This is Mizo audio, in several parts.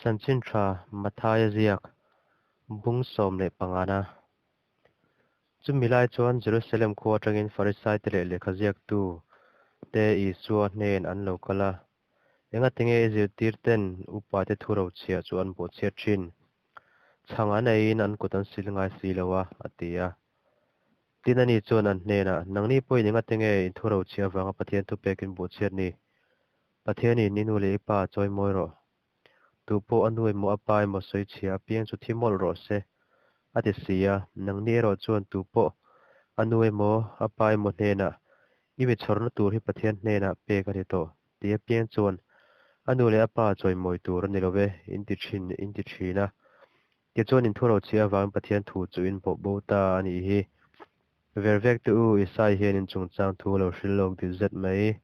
Chanchin Tha Mathaia ziak bung 15 na. Chumi lai chuan Jerusalem khua atangin Farisaite leh lehkha ziaktu te Isua hnen an lo kal a, Engatinge i zirtirten upate thu rochhiah chu an bawhchhiat thin? Chhang an eiin an kut an sil ngai si lo a, a ti a. Tin ani chuan an hnenah, Nangni pawhin engatinge in thu rochhiah avanga Pathian thupek in bawhchhiat ni? Pathianin i nu leh i pa chawi mawi rawh. Tu pawh a nu emaw a pa emaw sawi chhia apiang chu thi mawlh rawh se, a ti si a. Nangni erawh chuan tu pawh a nu emaw a pa emaw hnenah, I mi chhawrna tur hi Pathian hnenah pek a ni tawh, ti apiang chuan a nu leh a pa chawimawi tur a ni lo ve, in ti thin in ti thin a. Tichuan in thu rochhiah avangin Pathian thu chu in bawh bo ta a nih hi. Vervek te u, Isai hian in chungchang thu a lo hrilh lawk dil zet mai.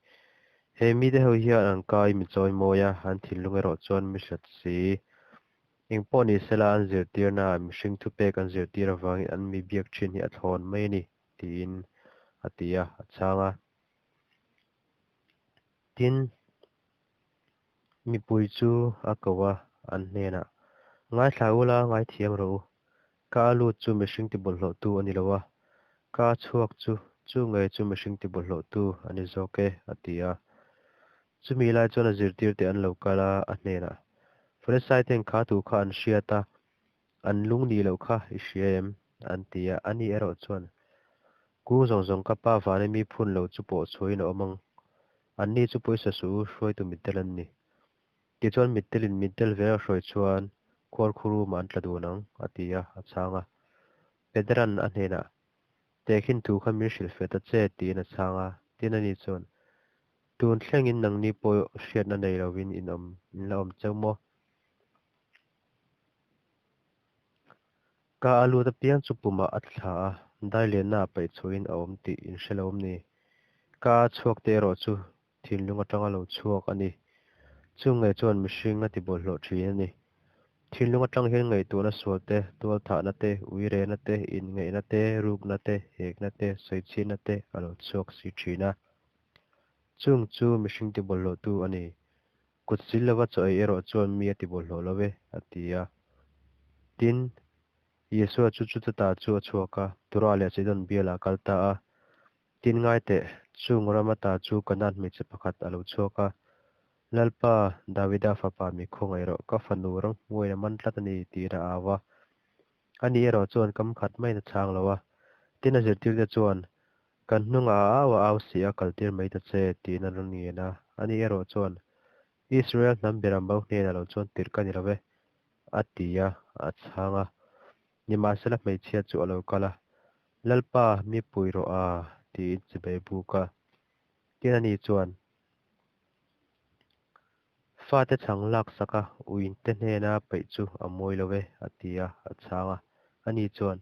He mite ho hian an kai mi chawi mawi a, an thinlung erawh chuan mi hlat si. Eng pawh ni sela an zirtirnaah mihring thupek an zirtir avangin an mi biak thin hi a thlawn mai a ni, tiin a ti a, a chhang a. Tin, mipui chu a ko a, an hnenah, Ngaithla ula, ngaithiam rawh u. Ka a lut chu mihring tibawlhhlawhtu a ni lo a, ka a chhuak chu chu ngei chu mihring tibawlhhlawhtu a ni zawk e, a ti a. Chumi lai chuan a zirtirte an lo kal a, a hnenah, Farisai-ten kha tu kha an hriat a, an lung nih loh kha i hria em? an ti a. Ani erawh chuan, Kung zawng zawng ka pa vana mi phun lo chu pawh chhuahin a awm ang. Anni chu pawisa suh u, hruaitu mitdel an ni. Tichuan mitdelin mitdel ve a hruai chuan khuarkhurumah an tla dun ang, a ti a, a chhang a. Petera'n a hnenah, Tehkhin thu kha min hrilh fe ta che, tiin a chhang a. Tin ani chuan, Tun thlengin nangni pawh hriatna nei lovin in awm, in la awm cheu maw? Ka a lut apiang chu pumah a thla a, dai lenna ah paih chhuahin a awm tih in hre lo awm ni. Ka a chhuak te erawh chu thinlung atanga lo chhuak a ni. Chung ngei chuan mihring a ti bawlhhlawh thin a ni. Thinlung atang hian ngaihtuahna sual te, tualthahna te, uirena te, inngaihna te, rukna te, hekna te, sawichhiatna te a lo chhuak si thin a. Chung chu mihring ti bawlhhlawhtu a ni. Kut sil lova chaw ei erawh chuan mi a ti bawlhhlawh lo e, a ti a. Tin, Isua chu chuta chu a chhuak a, Tura leh Sidon bialah a kal ta a. Tin ngai teh, chung ram ata chu Kanaan hmeichhe pakhat a lo chhuak a, Lalpa, Davida fapa mi khawngaih rawh, ka fanu ramhmuaiin a man tlat a ni, tiin a au a. Ani erawh chuan kam khat maiin a chhang lo a. Tin a zirtirte chuan, Kan hnungah a au a au si a, kaltir mai ta che, tiin an rawn ngen a. Ani erawh chuan, Israel hnam beram bo hnenah lo chuan tirh ka ni lo ve, a ti a, a chhang a. Nimahsela hmeichhia chu a lo kal a, Lalpa, mi pui rawh a, tiin chibei buk a. Tin ani chuan, Fate chhang lak sak a, uinte hnena peih chu a mawi lo e, a ti a, a chhang a. Ani chuan,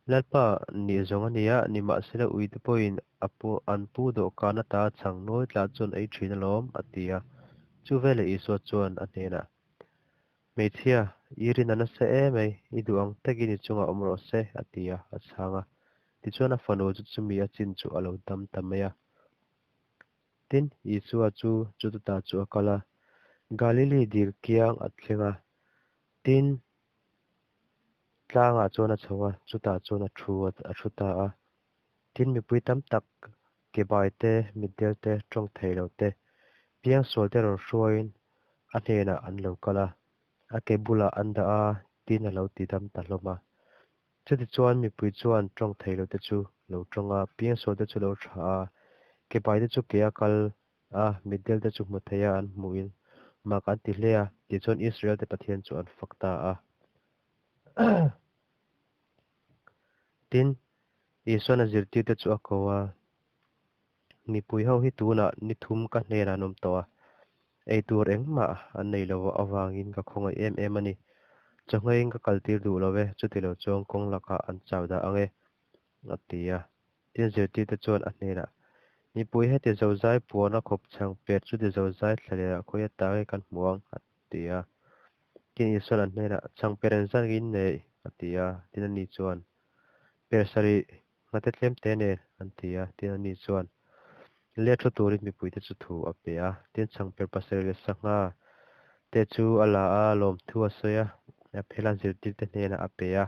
Lalpa, nih zawng a nia, nimahsela uite pawhin a pu an pu dawhkan ata chhang nawi tlah chuan ei thin alawm, a ti a. Chu veleh Isua chuan a hnenah, Hmeichhia, i rin a nasa em ai, i duh ang takin i chungah awm rawh se, a ti a, a chhang a. Tichuan a fanu chu chumi a chin chu a lo dam ta mai a. Tin, Isua chu chutata chu a kal a, Galili dil kiang a thleng a. Tin, tlangah chuan a chho a, chutah chuan a thu a thu ta a. Tin, mipui tam tak kebai te, mitdel te, tawng thei lo te, piangsual te rawn hruaiin a hnenah an lo kal a, a ke bulah an dah a, tin a lo ti dam ta hlawm a. Chutichuan mipui chuan tawng thei lo te chu lo tawng a, piangsual te chu lo tha a, kebai te chu ke a kal a, mitdel te chu hmu thei a an hmuhin mak an ti hle a, tichuan Israel te Pathian chu an fak ta a. Tin, Isuan a zirtirte chu a ko a, Mipui ho hi tunah ni thum ka hnenah an awm tawh a, ei tur engmah an nei lo avangin ka khawngaih em em a ni. Chawhngaiin ka kaltir duh lo e, chutilo chuan kawng lakah an chau dah ang e, a ti a. Tin, zirtirte chuan a hnenah, Mipui heti zozai puan a khawp chhang pet chuti zozai thla leh ah khawi atang e kan hmu ang, a ti a. Tin, Isuan an hnenah, Chhang per engzat nge in nei? a ti a. Tin, ani chuan, Per sarih nghate tlem te nen, an ti a. Tin, ani chuan, Let thu turin mipuite chu thu a pe a. Tin, chhang per pasarih leh sangha te chu a la a, lawmthu a sawi a, a phel a, zirtirte hnenah a pe a.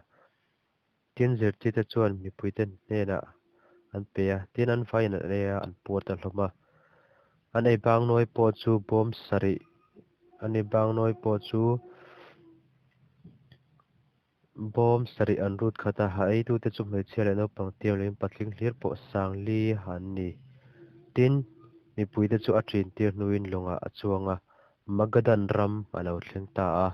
Tin, zirtirte chuan mipuite hnenah an pe a, tin, an vaiin an ei a, an puar ta hlawm a. An ei bang nawi pawh chu bawm sarih, an ei bang nawi pawh chu bawm sarih an rut khat a, a eitute chu hmeichhia leh naupang tiam loin patling hlir pawh 4000 an ni. Tin, mipuite chu a ṭin tir hnuin lawngah a chuang a, Magadan ram a lo thleng ta a.